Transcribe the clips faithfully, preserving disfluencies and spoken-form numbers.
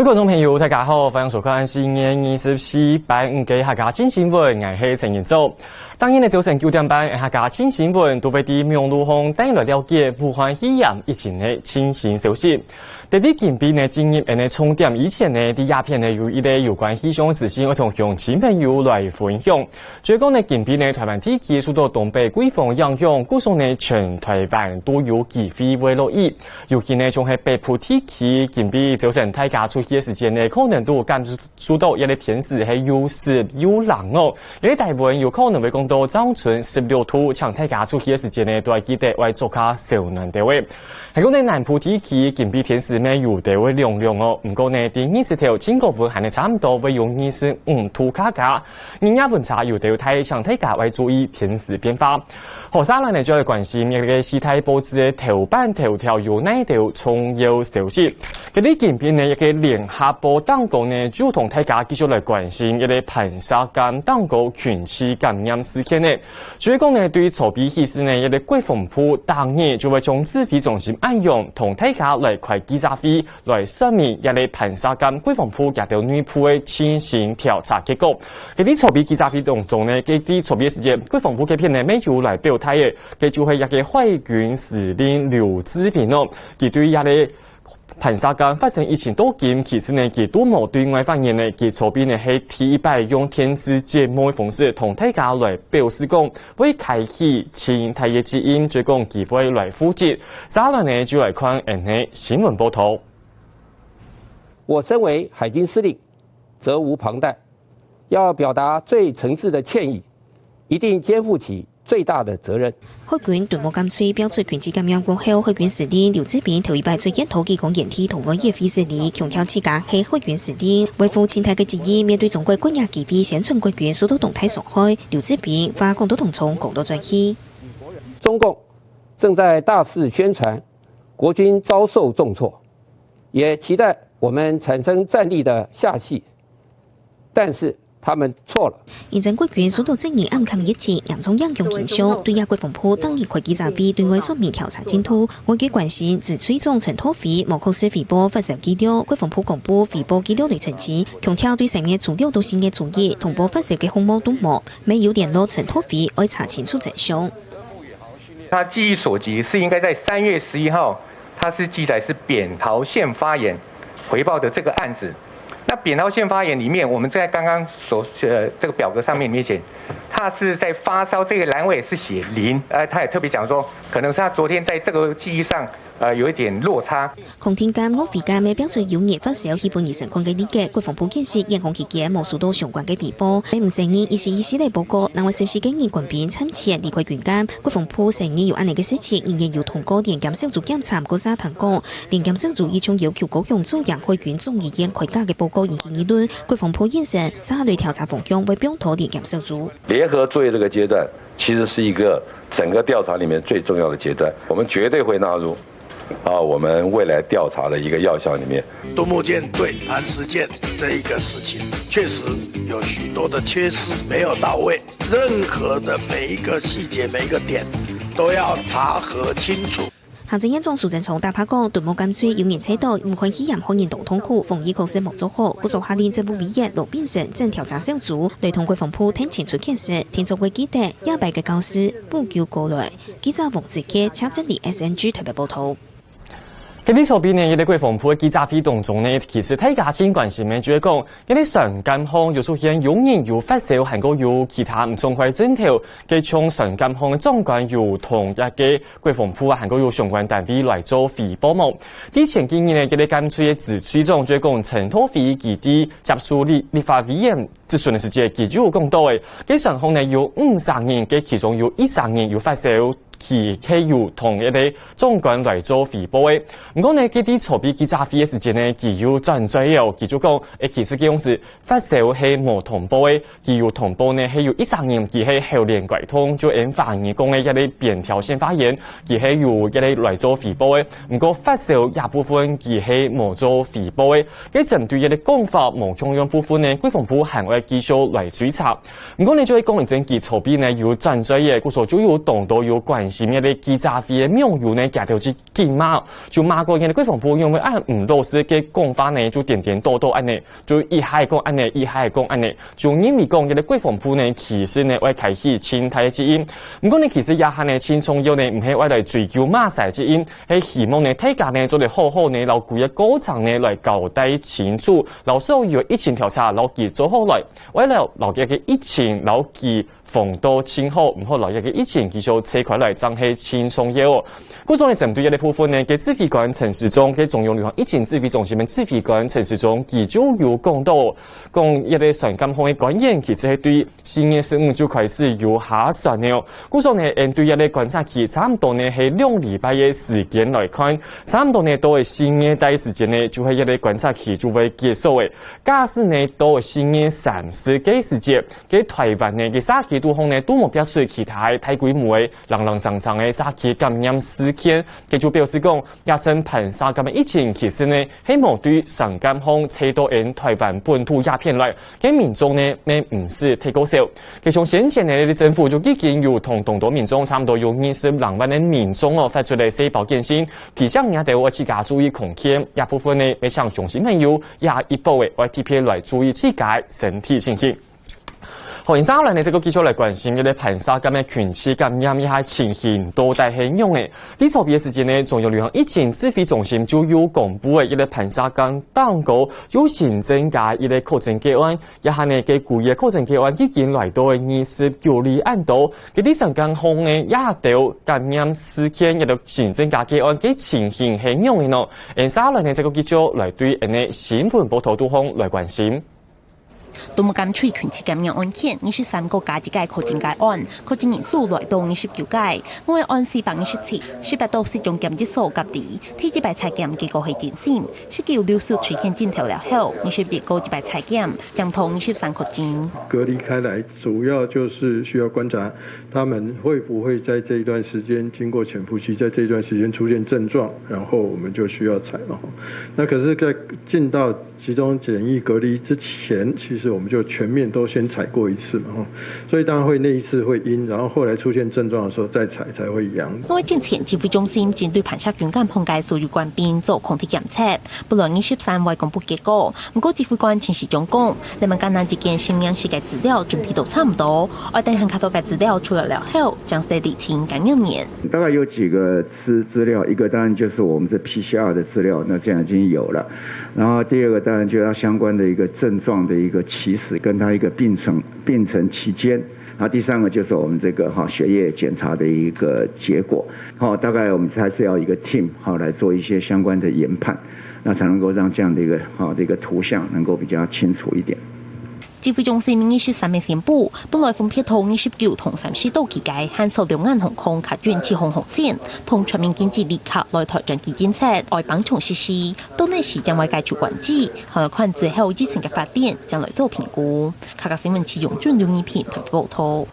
各位觀眾朋友，大家好，歡迎收看四月二十四拜五个客家新新聞，𠊎係陳仁祖。當日个朝晨九點半，客家新新聞都會在網路上帶你了解武漢肺炎疫情个最新消息。在這今晡日進入𫣆个重點以前呢，在這片呢有一個有關氣象个資訊，愛同鄉親朋友來分享。 主要講呢，今晡日呢，臺灣地區受到東北季風影響，故所呢，全臺灣都有機會會落雨。尤其呢，像係北部地區，今晡日朝晨大家出去个時間呢，可能都有感受到這個天時係又濕又冷哦。這個低溫有可能會降到正賰十六度，請大家出去个時間呢，都愛記得愛著較燒暖兜仔。還過呢，南部地區今晡日天時乜有兜仔涼涼哦，毋過呢，在日時頭，盡高溫還係差毋多會有二十五度較加。 日夜溫差有兜大，請大家愛注意天時變化。好，續下來呢，就來關心一個四大報紙个頭版頭條有哪兜重要消息。今晡日呢，一個聯合報頂高呢，就同大家繼續來關心一個盤石柑頂高群聚感染事件呢。主要講呢，對昨晡日起勢呢，一個國防部當日就會從指揮中心恁樣同大家來開記者會， 來說明這個盤石柑國防部佢兜內部个情形調查結果。該在昨晡日記者會當中呢，該在昨晡日个時間，國防部該片呢，乜有來表態个，該就係這個海軍司令劉志平哦，佢對這個盤石柑發生疫情到今，其實呢，佢都無對外發言呢，佢昨晡日呢係第一擺用電視節目个方式同大家來表示講，會開啟盡大个責任，就講佢會來負責。續下來呢，就來看𫣆个新聞報導。 我身為海軍司令，責無旁貸，要表達最誠摯的歉意，一定肩負起最大的責任。海軍турmokam隊爆出群聚感染過後，海軍司令劉志平頭一擺在研討機關園地同外界會失禮，強調自家係海軍司令，會負盡大个責任，面對中國軍演機會，宣傳國軍受到重大傷害。劉志平話講到當衝，講到轉去。中共正在大肆宣傳國軍遭受重挫，也期待我們產生戰力的下戲，但是他們錯了。因為國軍受到戰役暗崁一直嚴重影響形象，對這國防部當日開記者會對外說明調查進度，外界關心指隊長陳道輝無確實回報發燒記錄，國防部公布回報記錄个成績，強調對三月初六到四月初一通報發燒个項目都無，乜有聯絡陳道輝，愛查清楚真相。 他記憶所及是應該在三月十一號，他是記載是扁桃腺发炎回报的这个案子。那扁桃腺发炎里面，我们在刚刚所呃这个表格上面明显，他是在发烧这个栏位是写零，呃，他也特别讲说，可能是他昨天在这个记忆上呃有一点落差。 空挺感、惡肺感个標準有熱發燒，去分醫生看个理解。國防部解釋，演講期間無收到相關个回報，也毋承認一四一四个報告。另外，十四个人官兵參戰離開軍艦，國防部承認有恁呢个事情，仍然有通過聯檢小組檢查。毋過社團講，聯檢小組已經要求高雄中央海軍總醫院開假个報告引起議論。國防部應聲，續下來調查方向會放託聯檢小組。聯合作業這個階段，其實是一個整個調查裡面最重要的階段，我們絕對會納入 啊，我們未來調查的一個要項裡面。獨木艦對磐石艦這一個事情，確實有許多的缺失沒有到位，任何的每一個細節、每一個點都要查核清楚。行政院長蘇貞昌打破講，獨木艦隊有人揣到，武漢肺炎害人當痛苦，防疫確實無做好，故所下令政務委員羅秉成整調查小組，來同國防部聽清楚缺失，聽眾會記得，這擺个教示補救過來。記者王子傑、謝振理、S N G台北報導。 今晡日昨晡呢，一個國防部个記者會當中呢，其實大家盡關心个就係講，今晡日船艦項有出現有人有發燒，還過有其他毋爽快症頭，該像船艦項个長官有同這個國防部啊，還過有相關單位來做回報無？在前幾日呢，這個艦隊个指揮長就係講陳道輝佢在接受立立法委員質詢个時節，佢就有講到个，該船項呢有五十人，該其中有一十人有發燒， 佢係有同一個長官來做回報个。毋過呢，佢在昨晡日記者會个時節呢，佢有轉嘴哦，佢就講，誒，其實佢講係發燒係無通報个，佢有通報呢係有一隻人，佢係喉嗹怪痛，就𫣆華語講个一個扁桃腺發炎，佢係有一個來做回報个。毋過發燒這部分佢係無做回報个。該針對一個講法無共樣部分呢，國防部還愛繼續來追查。 毋過呢，就係講，因為佢昨晡日呢有轉嘴个，故所就有當多有關心个記者會个網友呢，佢兜就緊罵，就罵講个國防部因為恁毋老實个講法呢，就顛顛倒倒恁呢，就一下講恁呢，一下講恁呢，就認為講个國防部呢，其實呢，愛開起盡大个責任。毋過呢，其實這下呢，盡重要呢，毋係愛來追究麼儕責任，係希望呢，大家呢，做得好好呢，摎歸個過程呢，來交代清楚，摎所有个疫情調查，摎佢做好來，愛摎摎這个疫情，摎佢 防到盡好，毋好摎這个疫情繼續吹開來，正係盡重要哦。故所呢，針對這个部分呢，該指揮官陳時中，該中央流行疫情指揮中心个指揮官陳時中，佢就有講到，講這个山間鄉个官員其實係對四月十五就開始有下山了哦。故所呢，𫣆對這个觀察期差毋多呢係兩禮拜个時間來看，差毋多呢到四月底時間呢，就係這个觀察期就會結束个。假使呢到四月三十个時節， 該臺灣呢，个社區肚項呢，都無必須其他个大規模个零零星星个社區感染事件，該就表示講，這陣盤沙監个疫情其實呢，係無對山間鄉吹到𫣆臺灣本土這片來，該民眾呢，乜毋使忒過愁。該像先前呢，政府就已經有同當多民眾，差毋多有二十零萬个民眾哦，發出來細胞簡訊，提醒𠊎兜愛自家注意康健，這部分呢，乜請鄉親朋友也一步个愛特別來注意自家个身體情形。 好，以上來呢，再過繼續來關心這个盤沙監个群聚感染這下情形到底係仰仔。在昨晡个時間呢，中央流行疫情指揮中心就有公布个這个盤沙監當高又新增加一个確診個案，這下呢，該舊个確診個案已經來到二十九例恁多，該在山間鄉呢，這兜感染事件，這兜新增加個案个情形係仰仔呢？以上來呢，再過繼續來對𫣆个新聞報導肚項來關心。 啄木崁水群聚感染案件，二十三个加一个確診個案，確診人數來到二十九个。每个案四百二十七，十八到集中檢疫所隔離，第一擺採檢結果係陰性，十九陸續出現症頭了後，二十一个一擺採檢，檢到二十三確診。隔離開來，主要就是需要觀察他們會不會在這一段時間經過潛伏期，在這一段時間出現症狀，然後我們就需要採了。那可是，在進到 集中檢疫隔離之前，其實我們就全面都先採過一次嘛，吼。所以當然會那一次會陰，然後後來出現症狀的時候再採才會陽。因為之前指揮中心針對盤石軍監控个所有官兵做抗體檢測，本來二十三會公布結果，毋過指揮官陳時中講，你們艱難之間性命式个資料準備到差毋多，愛等還較多个資料出來了後，正式釐清感染源。大概有幾個資資料，一個當然就是我們這PCR的資料，那這樣已經有了。 然後第二個當然就要相關的一個症狀的一個起始，跟他一個病程病程期間。然後第三個就是我們這個哈血液檢查的一個結果。哈，大概我們還是要一個 team 哈來做一些相關的研判，那才能夠讓這樣的一個哈的一個圖像能夠比較清楚一點。 指揮中心二十三日宣布，本來分別到二十九同三十度期間，限縮兩岸航空客運直航航線，同全民經濟旅客來臺轉機政策，愛放長實施。到底時間會解除管制，還愛看之後疫情个發展，正來做評估。客家新聞徐永俊、劉義平台北報導。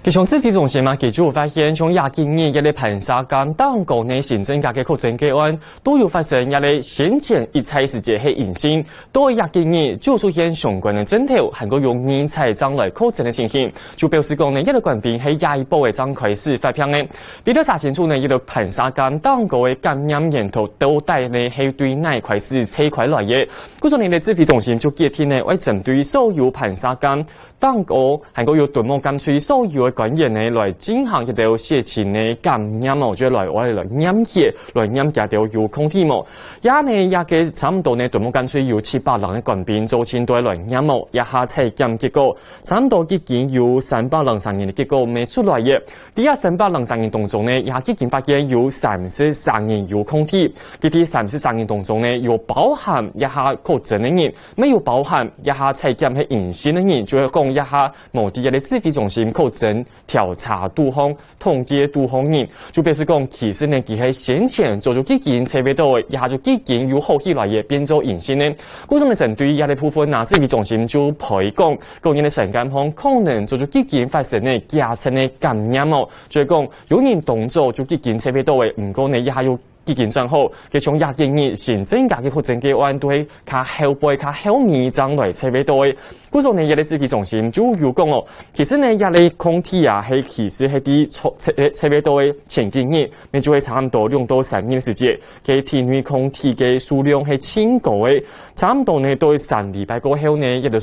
該像指揮中心嘛，佢就有發現，像這幾日這个盤沙監當高个新增加个確診個案，都有發生這个先前一再時節係陰性，到這幾日就出現相關个症頭，還過有人採樣來確診个情形，就表示講呢，這个官兵係這一波个正開始發病个。為了查清楚呢，這个盤沙監當高个感染源頭到底呢係對哪開始吹開來个，故所呢，指揮中心就決定呢，愛針對所有盤沙監 當高，還過有啄木崁水所有个官員呢，來進行一兜血清个檢驗哦，就來，愛來驗血，來驗佢兜有抗體無。這呢，這个差毋多呢，啄木崁水有七百零个官兵做陣來驗哦，這下採檢結果，差毋多已經有三百零三人个結果乜出來个。 在這三百零三人當中呢，這下已經發現有三十三人有抗體。在這三十三人當中呢，有包含這下確診个人，乜有包含這下採檢係陰性个人，就係講這下無在這个指揮中心確診調查肚項、統計肚項人，就表示講，其實呢，佢係先前早就已經測袂著个，這下就已經有好起來个，變做陰性个。故所呢，針對這个部分呢，指揮中心就推講，個人个身邊項可能早就已經發生个假層个感染哦。 就係講，有人當早就已經測袂著个，毋過呢，這下又已經轉好，佢像這幾日新增加个確診个案都係較後背、較後尾正來測會到个。故所呢，這个指揮中心就有講哦，其實呢，這个抗體啊，係其實係在測、測、測會到个前幾日，也就係差毋多兩到三日个時節，佢體內抗體个數量係盡高个，差毋多呢，到三禮拜過後呢，這个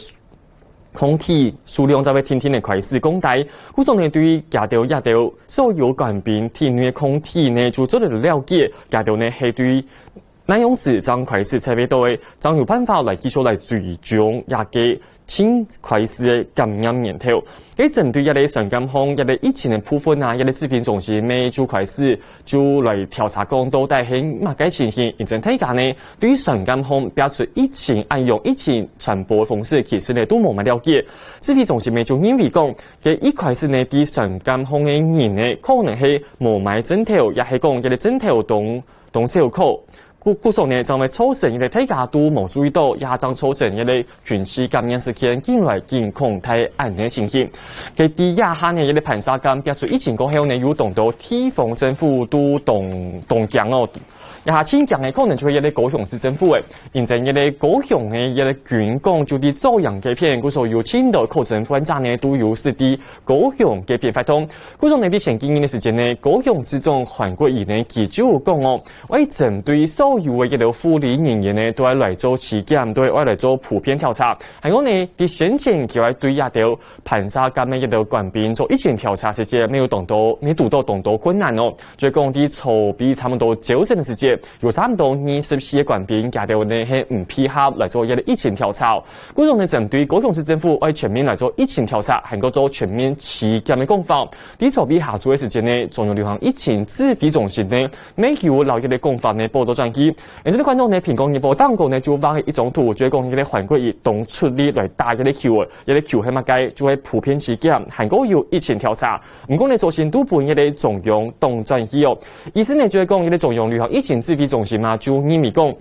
抗體數量才會定定个開始降低。故所呢，對於佢兜、佢兜所有官兵體內个抗體呢，就做得了解，佢兜呢係對哪央時正開始測會到个，正有辦法來繼續來追蹤這个新開始个感染源頭。該針對這个雙監項這个疫情个部分啊，這个指揮中心呢就開始就來調查講到底係麼个情形，因此大家呢 對雙監項爆出疫情，恁樣疫情傳播个方式，其實呢都無麼了解。指揮中心呢就認為講，佢一開始呢，在雙監項个人呢，可能係無買針頭，也係講佢个針頭當、當少可。故、故所呢，正會造成一个大家都無注意到，也正造成一个群聚感染事件緊來緊擴大恁呢情形。佢在這下呢，一个盤沙監爆出疫情過後呢，有當多地方政府都當、當驚哦。 這下盡驚个可能就係一个高雄市政府个，因為一个高雄个一个軍港就在朝陽該片，故所有盡多確診患者呢都有係在高雄該片發動。故所呢，在前幾日个時間呢，高雄市長韓國瑜呢，佢就有講哦，愛針對所有个一个護理人員呢，都愛來做篩檢，都愛來做普遍調查。還有呢，在先前佢愛對這兜盤沙監个一个官兵做疫情調查時節，乜有當多、乜堵到當多困難哦。 就係講在籌備差毋多朝晨个時節，有差毋多二十四个官兵，佢兜呢係毋配合來做一个疫情調查。故所呢，針對高雄市政府愛全面來做疫情調查，還過做全面篩檢个講法。在籌備下晝个時間呢，中央流行疫情指揮中心呢，乜有摎一个講法呢報導轉去。而這个看到呢，蘋果日報當中呢就畫一張圖，就係講一个韓國瑜當出力來打一个球，一个球係麼个，就係普遍篩檢，還過有疫情調查。 毋過呢，造成都分一个中央擋轉去哦。意思呢，就係講一个中央流行疫情指揮中心嘛，就認為講，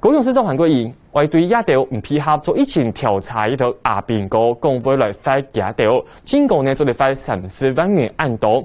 高雄市長韓國瑜愛對這兜毋配合做疫情調查一个阿兵哥講話來罰佢兜，最高呢做得罰三十萬元恁多。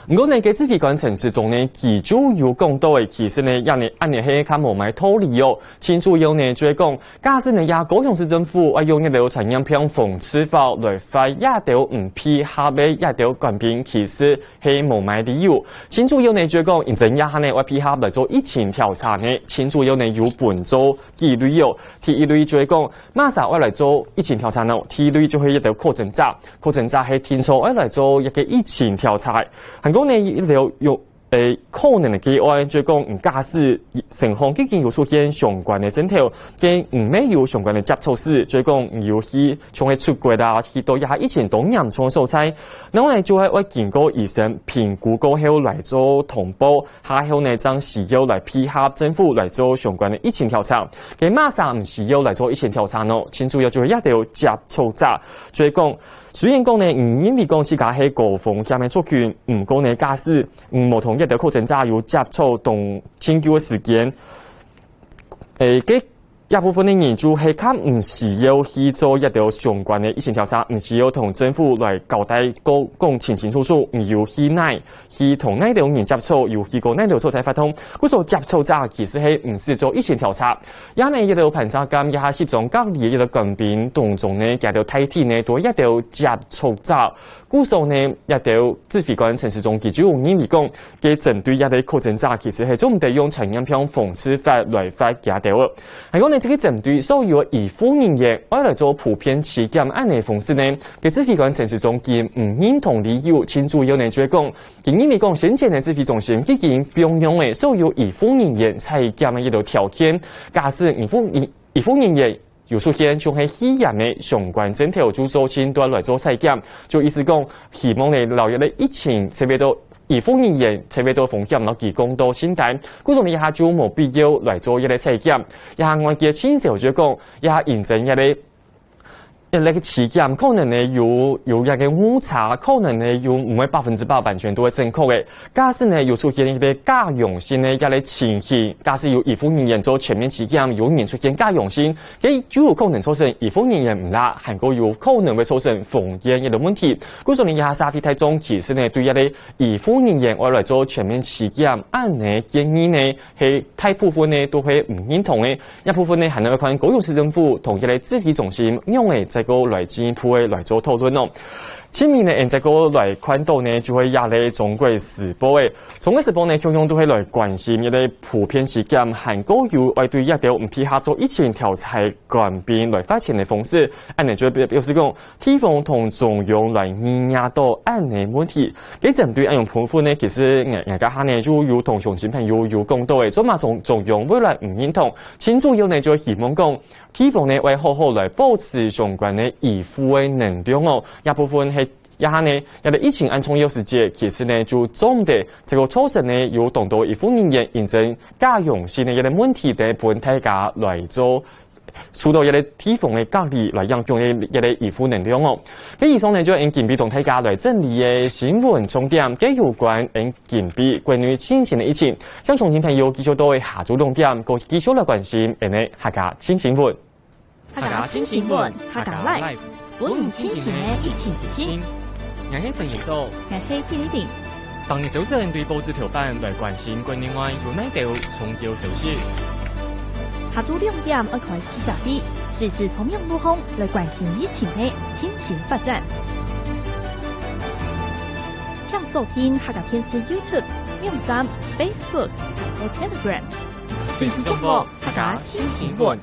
毋過呢，該指揮官陳時中呢，佢就有講到个，其實呢，恁呢恁呢係較無麼道理哦。最主要呢，就係講， 假使呢，這高雄市政府愛用一兜傳染病防治法來罰這兜毋配合个這兜官兵，其實係無麼理由。最主要呢，就係講，因為這下呢，愛配合來做疫情調查呢，最主要呢，有分做幾類哦。第一類就係講，麼儕愛來做疫情調查呢？第一類就係一兜確診者，確診者係定著愛來做一个疫情調查个。還過呢，一兜有 誒，可能个個案，就係講，嗯，假使情況已經有出現相關个症頭，跟毋係有相關个接觸史，就係講，嗯，有去像係出國啊，去到這下疫情當嚴重个所在，然後呢，就係愛經過醫生評估過後來做通報，下後呢，正需要來配合政府來做相關个疫情調查。該麼儕毋需要來做疫情調查呢？最主要就係這兜接觸者，就係講， 雖然講呢，毋認為講自家係高風險个族群，毋過呢，假使，嗯，無同一兜確診者有接觸當深久个時間，誒，該這部分个人就係較毋需要去做一兜相關个疫情調查，毋需要同政府來交代講，講清清楚楚，你有去哪，去同哪兜人接觸，有去過哪兜所在活動。故所接觸者其實係毋使做疫情調查。也呢，一兜盤沙監這下集中隔離个官兵當中呢，佢兜大體呢，都係一兜接觸者。 故所呢，這兜指揮官陳時中佢就有認為講，該針對這兜確診者，其實係做毋得用傳染病防治法來罰佢兜个。還講呢，這个針對所有个醫護人員愛來做普遍篩檢恁呢方式呢，該指揮官陳時中佢毋認同理由，最主要呢就係講，佢認為講先前个指揮中心已經放鬆了所有醫護人員採檢个一兜條件，假使醫護、醫、醫護人員 有出現像係肺炎个相關症頭，就做盡多來做採檢。就意思講，希望呢，摎這个疫情，特別到醫護人員，特別到風險，摎佢降到盡低。故所呢，這下就無必要來做這个採檢。這下外界盡少就講，這下認真這个呃，該个時間可能呢有，有一个誤差，可能呢有毋會百分之百完全都會正確个。假使呢有出現一个假陽性个一个情形，假使有醫護人員做全面體檢，有人出現假陽性，該就有可能造成醫護人員毋罅，還過有可能會造成風險一个問題。故所呢，這下社會大眾其實呢對這个醫護人員愛來做全面體檢，恁呢建議呢，係大部分呢都係毋認同个。 這部分呢，還愛看高雄市政府同這个指揮中心仰仔再過來進一步个來做討論哦。今日呢，𠊎再過來看到呢，就係這个中國時報个。中國時報呢，共樣都係來關心這个普遍體檢，還過有愛對這兜毋配合做疫情調查官兵來罰錢个方式，恁呢就表，表示講， 地方同中央來議價到恁呢問題。該針對恁樣部分呢，其實𠊎，𠊎這下呢就有同鄉親朋友有講到个，做麼中，中央會來毋認同，盡主要呢就希望講，地方呢愛好好來保持相關个醫護个能量哦。這部分係這下呢，這个疫情恁重要時節，其實呢就做毋得，結果造成呢有當多醫護人員因為假陽性个這个問題等，分大家來做 受到這个地方个隔離來影響个這个醫護能量哦。該以上呢，就𠊎今晡日同大家來整理个新聞重點，該有關𠊎今晡日國內最新个疫情。想鄉親朋友繼續到下晝兩點，過繼續來關心𠊎个客家新新聞。客家新新聞，客家Life，分你清醒个疫情資訊。𠊎係陳一手，𠊎係Philippine。 逐日朝晨對報紙頭版來關心國內外有哪兜重要消息。下晝兩點愛開記者會，隨時透明路項來關心疫情个最新發展。請鎖定客家電視YouTube、網站、Facebook，還有Telegram，隨時掌握客家最新新聞。